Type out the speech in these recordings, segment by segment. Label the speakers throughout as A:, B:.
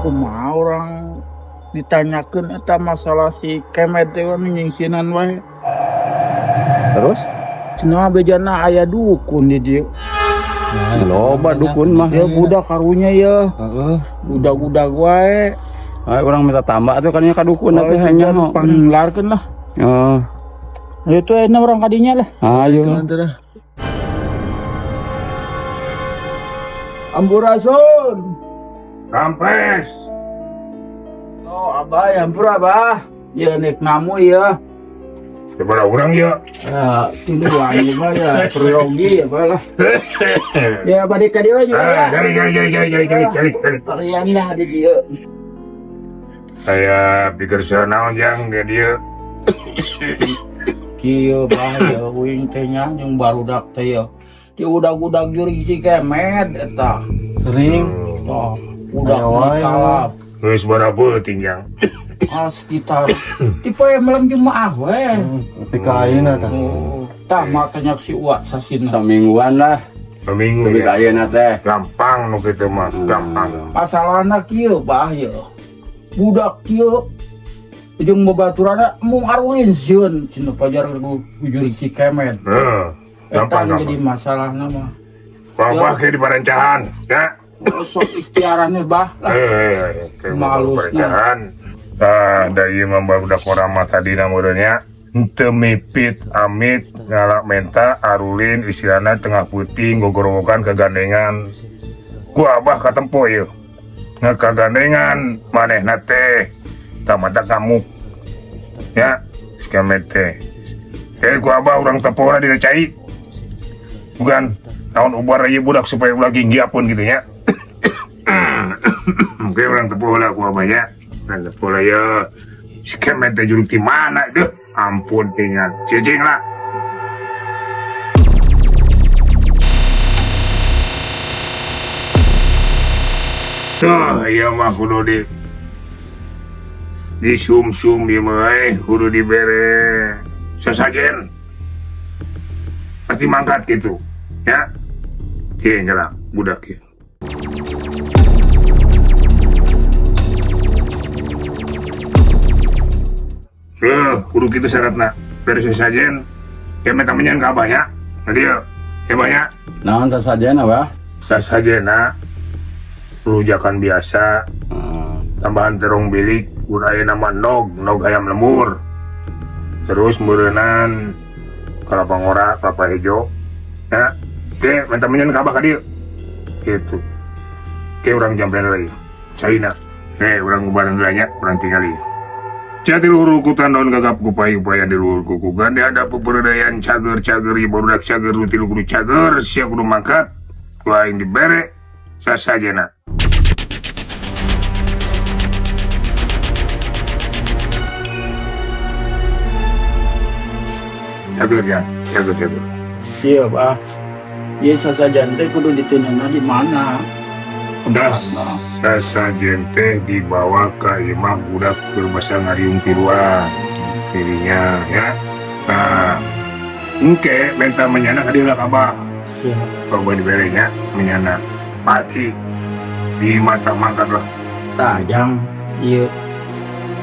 A: Kumaha urang ditanyakeun eta masalah si Kemet teh nyingsinan wae.
B: Terus?
A: Cenah bejana aya dukun di dieu.
B: Nah, loba dukun mah.
A: Ya budak karunya ya.
B: Heeh.
A: Budak-budak wae.
B: Ayo urang minta tambah tuh kan ka dukun atuh hanya
A: panglarkeun lah.
B: Heeh.
A: Itu enak orang kadinya lah.
B: Ayo.
A: Ampurasun.
C: Rampes.
A: Oh, abah, ya ampura abah. Ya nek namu ya.
C: Coba orang ya.
A: Ya, tiluan mah ya, peryogi ya lah. Ya balik ka dieu juga ya.
C: Cari cari cari cari cari cari cari.
A: Tarian lah di dieu.
C: Saya pikir saya naon jang dia dia.
A: Kieu bah ya uing teh nya jeung barudak teh ya. Di udag-udag jurig si Kemet eta.
B: Sering.
A: Tah, udag kalap.
C: Geus berapa tinggal?
A: Ah, sekitar tipe malam Jumaah we.
B: Tapi ka ayeuna tah.
A: Oh, tah makanya si Uwak sasina.
B: Samingguan lah.
C: Seminggu
B: lebih
C: ya.
B: Ayeuna teh.
C: Gampang nu kitu mah, gampang.
A: Masalahna kieu bah ya. Budak kieu jeung babaturanna mung arulin sieun cenah pajar jurig si Kemet.
C: Heeh.
A: Eta
C: Gampang
A: nu jadi
C: gampang.
A: masalahna mah.
C: Wabah ke di parencahan, ya.
A: Sok istiarahnya bah lah.
C: Eh,
A: Malusna.
C: Parencahan. Ah, da ieu mah barudak urang mah tadina meureun nya. Henteu mipit amit ngalak menta arulin istilahna tengah peuting gogorowokan kegandengan. Ku abah katempo ieu. Ngakagandengan manehna teh tamata kamu. Ya, si Kemet teh. Eh, ku abah urang tempona dina cai. Bukan naon ubar ieu budak supaya ulah ginggiapun gitu nya. Oke, urang tempo lah ku abah nya. Urang tempo lah ya. Si Kemet teh juruk di mana deh? Ampun ingat. Cicing lah. Tuh, iya mah kudu di sum-sum ieu mah kudu dibere sesajen. Pasti mangkat gitu. Ya. Oke, enggak budak ya. Kudu kitu syaratna. Bere sesajen. Ya minta menyan ka abah nya. Nanti ya, ya banyak.
B: Naon sasajen abah?
C: Sasajena rujakan biasa, tambahan terong bilik, udah aya nama nog, nog ayam lemur. Terus meureunnan kelapa ngora, kelapa hejo. Ya, oke, minta menyan ka abah ka dieu. Gitu. Oke, urang jampean lagi. China. Urang ubaran heula nya, urang tingali. Jati luhur kutan daun gagap kupai upaya di luhur kuku gande ada peperdayaan cager-cager ieu barudak cager nu tilu kudu cager sia kudu mangkat ku aing dibere sasajena. Cager ya, cager cager.
A: Iya, bah. Ieu sasajen teh kudu diteunana di mana?
C: Das
A: Tempatna.
C: sasajen teh dibawa ke imah budak keur basa ngariung tiluan dirinya ya. Nah, engke minta menyana ka dieu lah ka abah.
A: Siap.
C: Bawa dibere nya menyana pasti di mata mangkat lah.
A: Tah jang ieu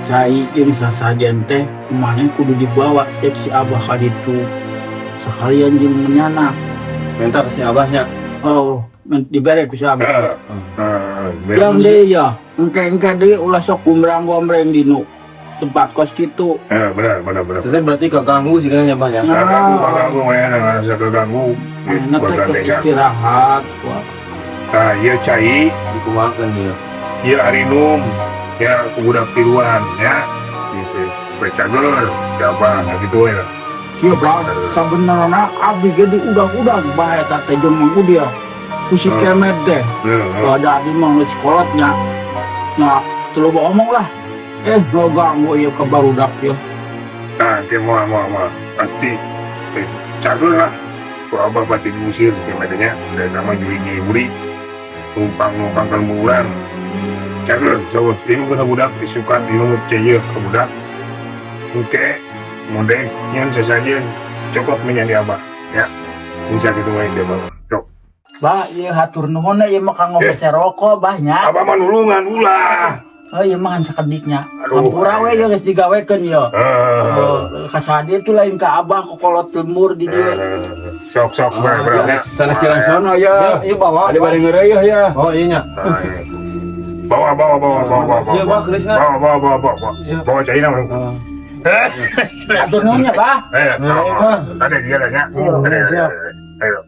A: cai jeung sasajen teh maneh kudu dibawa cek si abah ka ditu. Sekalian jeung menyana.
B: Minta ke si abahnya.
A: Oh, dibere ku si abah.
C: Heeh.
A: Yang deui ya, engke-engke deui ulah sok gombrang-gombreng di nu tempat kos kitu.
C: Benar benar benar.
B: Itu teh berarti keganggu sih kan ya bah ya.
C: Kaganggu, kaganggu, mana ngerasa keganggu.
A: Enak teh keur istirahat. Wah.
C: Nah, iya cai,
B: Dikumahakeun dia.
C: iya arinum, ya budak tiruan, ya, gitu. Supaya cager, ya apa, nah gitu ya.
A: Kieu bah, sabenerna abdi ge di udag-udag bae eta teh jeung Mang Udia. Ku si Kemet teh.
C: Heeh.
A: Ada abdi mah geus kolotnya. Nah, teu loba omong lah. Lo ganggu ieu ke barudak ieu.
C: Nah, dia mau, mau, mau. Pasti. Cager lah. Ku abah pasti diusir, Kemetnya. Dan nama juri buri. Numpang-numpang ke urang. Cager, so, ini mah budak disuka, ini mah ceye ke budak. Oke, mudek, nyan sesajen, cokot menyan di abah, ya. Bisa gitu main di abah. Cok.
A: Bah, ieu hatur nuhun ieu mah kanggo
C: Eh.
A: bese rokok, Bah, nya.
C: Abah mah nulungan ulah.
A: Oh, ieu mah kan sakediknya.
C: Aduh.
A: Hampura we ieu geus digawekeun ieu.
C: Eh,
A: Oh, kasadi itu lain ka Abah kokolot lembur di dieu.
C: Eh, sok sok bener bener.
B: Sana jalan sono ya.
D: Iya, bawa.
B: Ada bareng ngeureuh ya.
D: Oh iya nya.
C: Ah, iya. Bawa bawa bawa bawa bawa bawa.
D: Iya, Bah, kerisna.
C: Bawa bawa bawa bawa bawa.
D: Iya.
C: Bawa caina.
B: Heeh.
C: Eh,
A: Hatur nuhun ya, Bah.
C: eh,
D: Iya, Bah.
C: ada dia lah ya.
D: Iya,
C: Ada,
D: siap.
C: ayo.